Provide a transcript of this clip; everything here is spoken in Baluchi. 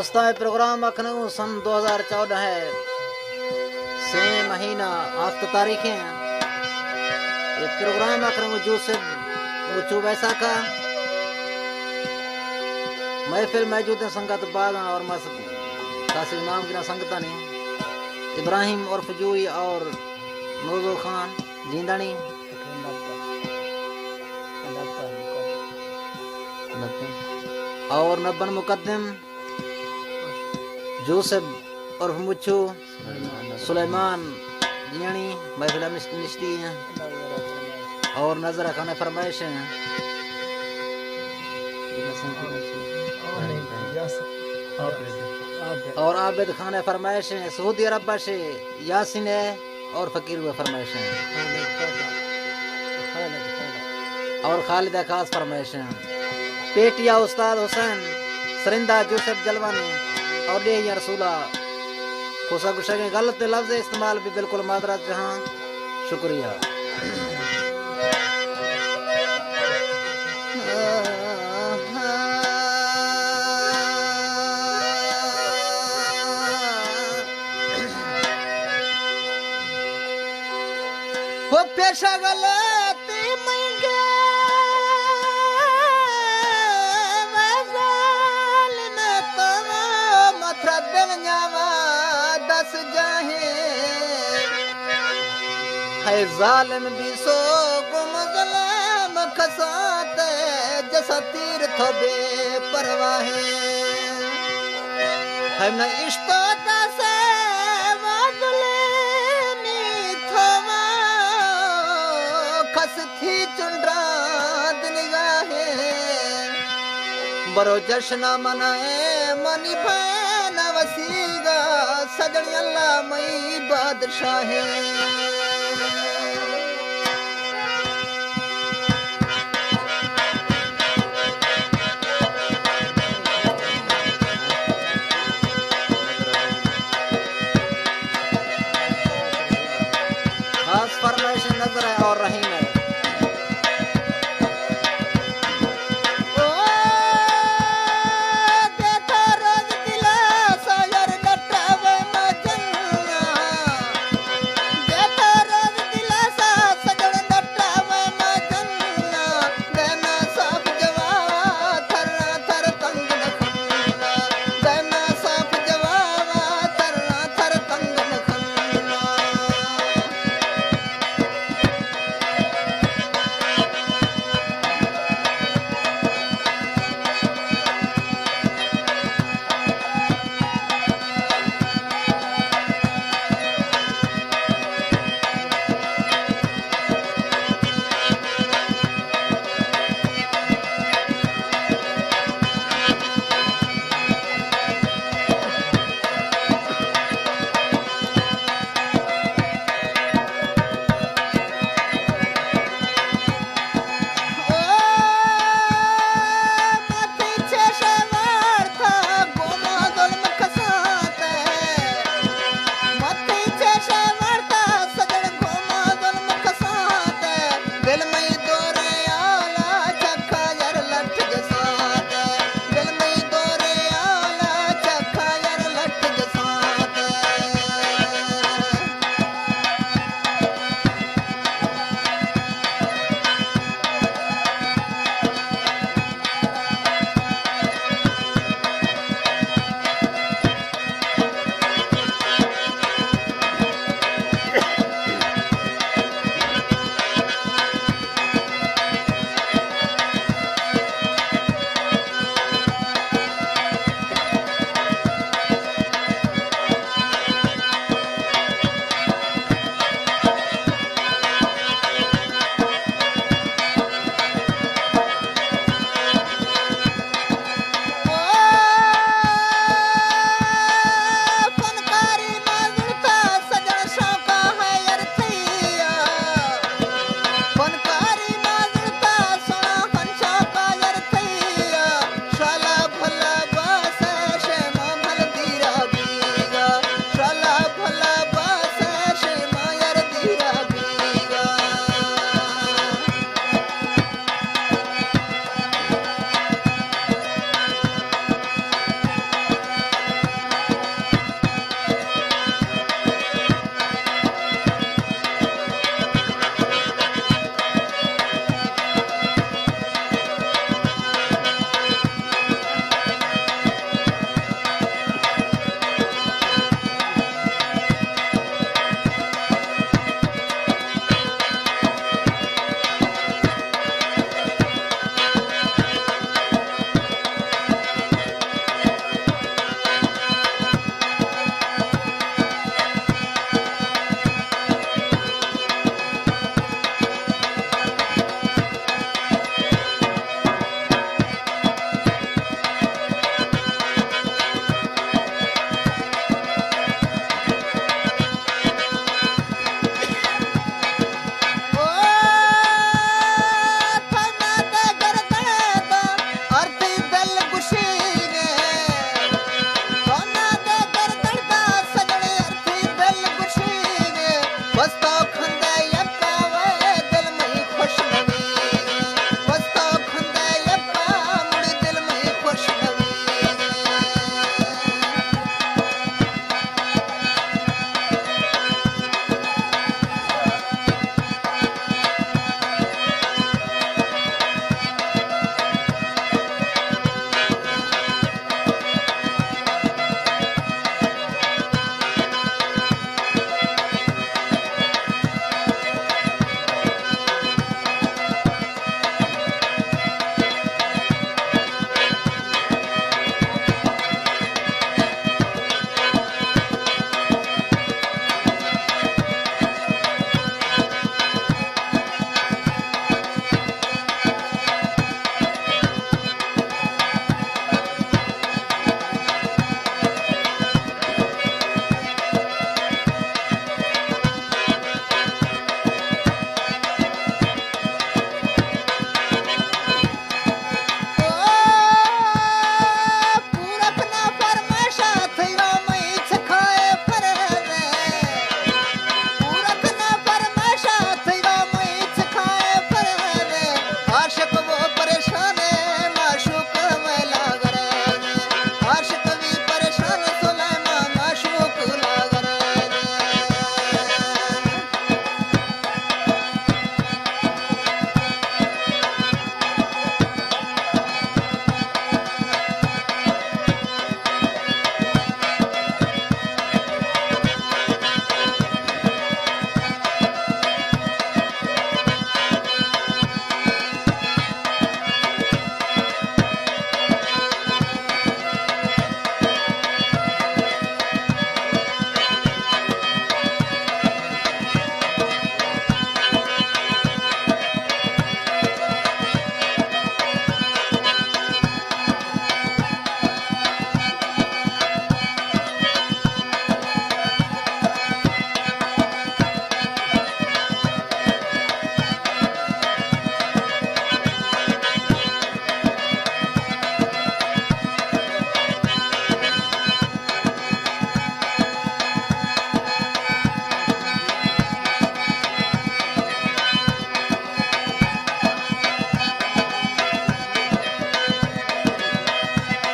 استاں اے پروگرام ءَ کنگ ءَ سن دو ہزار چودہ ءِ سے مہینہ ہفت تاریخ ءَ۔ اے پروگرام ءَ کنگ ءَ جوسف مچو بیساکھ ءَ۔ محفل موجود ایں سنگت باز ایں اور مس-، تاثیر نام گراں سنگتانی ابراہیم عرف جوئی اور نوزو خان جیندانی اور نبن مقدم جوسف عرف مچو سلیمان جیانی محفل ءَ نش-، نشتی ایں اور نظر خان ءِ فرمائش ایں اور عابد خان ءِ فرمائش ایں، سعودی عرب ءَ شے یاسین ءِ اور فقیر ءِ فرمائش ایں اور خالد ءِ خاص فرمائش ایں۔ پیٹیا استاد حسین سرندہ جوسف جلوانی اور ڈیہہ یا رسولہ کوسا گشگ ایں، غلط لفظ استعمال بی، بالکل معذرت چاہاں۔ شکریہ۔ ہو پیشہ غلطی مئیں گے، وے ظالم تو متھرا دل نیاوا دس جاہیں۔ ہے ظالم بی سو گم ظلم کساں تے جسا تیر تو بے پرواہیں۔ ہم نہ اشتو داسے مظلومی تھو کس تھی چنڈرا دنگاہیں۔ برو جشن منائیں منی بہن وسیگا سجن اللہ مئی بادشاہیں۔